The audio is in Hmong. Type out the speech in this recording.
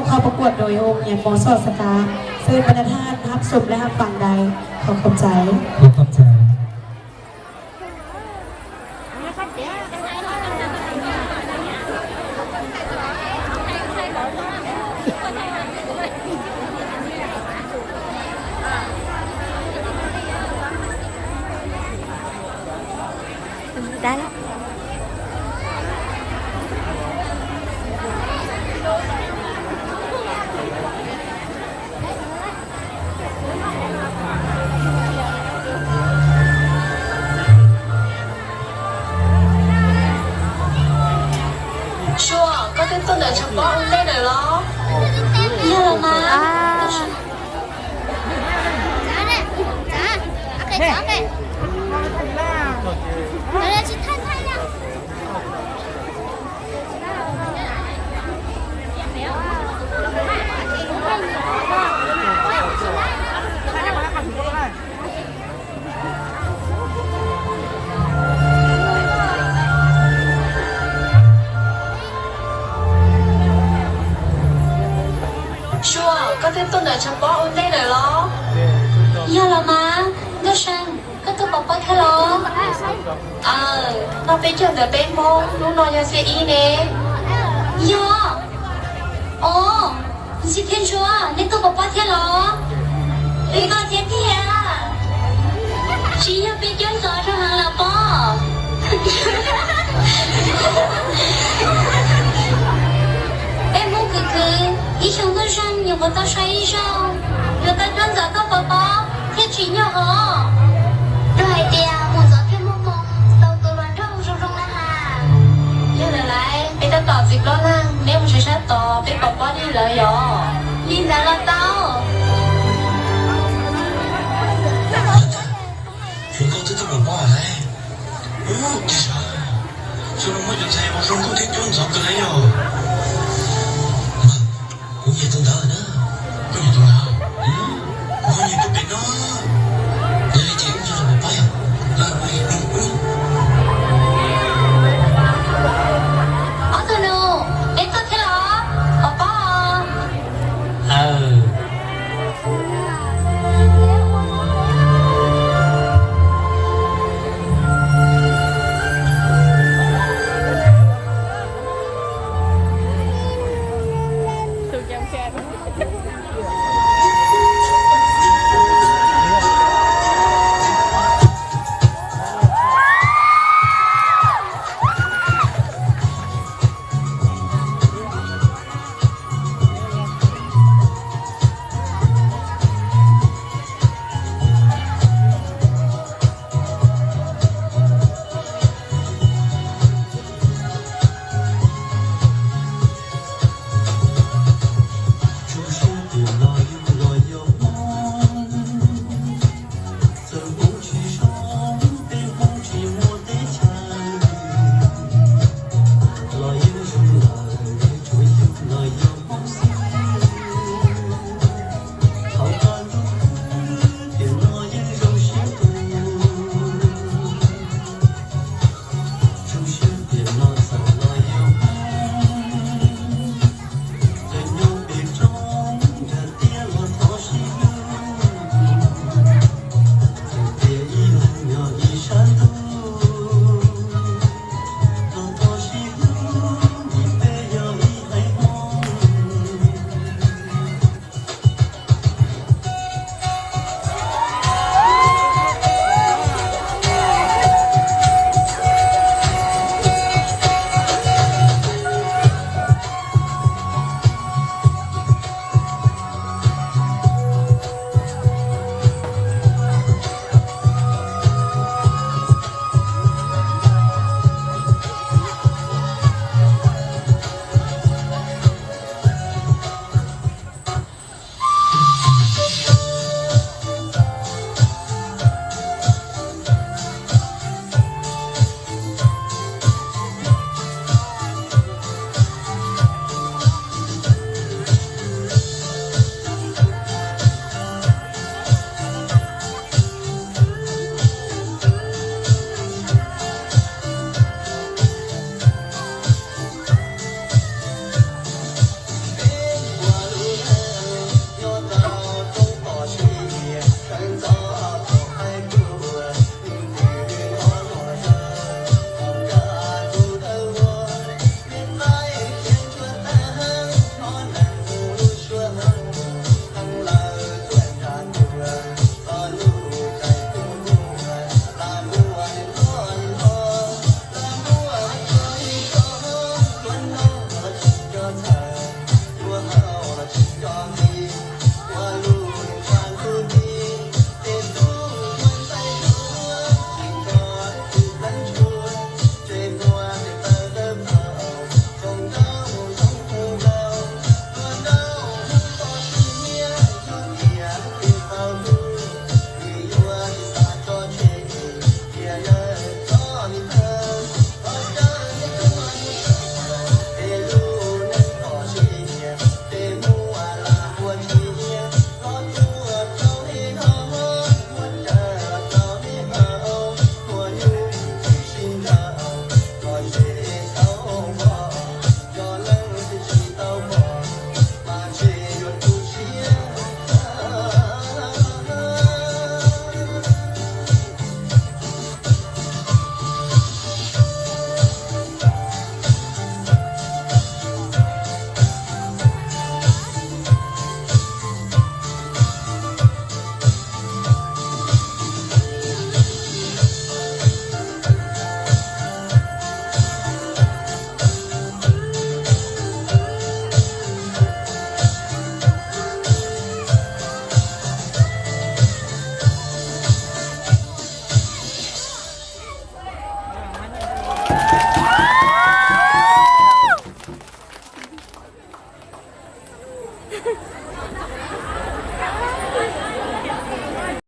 Khauประกวดโดยโฮงเฮียน ม.ส.สตาร์ ซึ่งบรรดาท่านฮับชมและฮับฟังได้ ขอขอบใจ ขอขอบใจ Sua, koj twb tuaj ntawm tshav pob ua ntej lawm los? Yog los mas. Sua, koj twb tuaj ntawm tshav pob ua ntej lawm los? Yog los mas. Nkauj See, koj tuaj pov pob thiab los? Aw, no peb caug ntawm peb Hmoob, hnub no yog xiab ib ne. Yog. Os, Ntxhi thiab Ntsuab, nej tuaj pov pob thiab los? Peb tuaj thiab tiag. Tsis yog peb caug ntxov rau heev los pob? Peb Hmoob khwv khwv, ib xyoo ntuj zeeg nyuam qhuav tau so ib zaug, yuav tau caug ntxov tuaj pov pob thiab tsim nyog os. Yog hais tias mus ntxov thiaj muaj hmoo tau tus hluas nraug zoo zoo na has. Yog lawm laiv, peb tab tom txiv plaub leeg, neb mus tsev sab tod, peb pov pob li lawv yom. Li ntawd los tau. Hluas nkauj twb tuaj pov pob lawm. Ub, cas xyov no muaj cov ntxhais uas zoo nkauj thiab caug ntxov kawg li yom. Kuv nyiam tus ntawd na. Koj nyiam tus ntawd? Kuv nyiam tus pem no. Yog li ces wb mus pov pob yom. Ob tug nus, neb tuaj thiab los? Pov pob. Aw.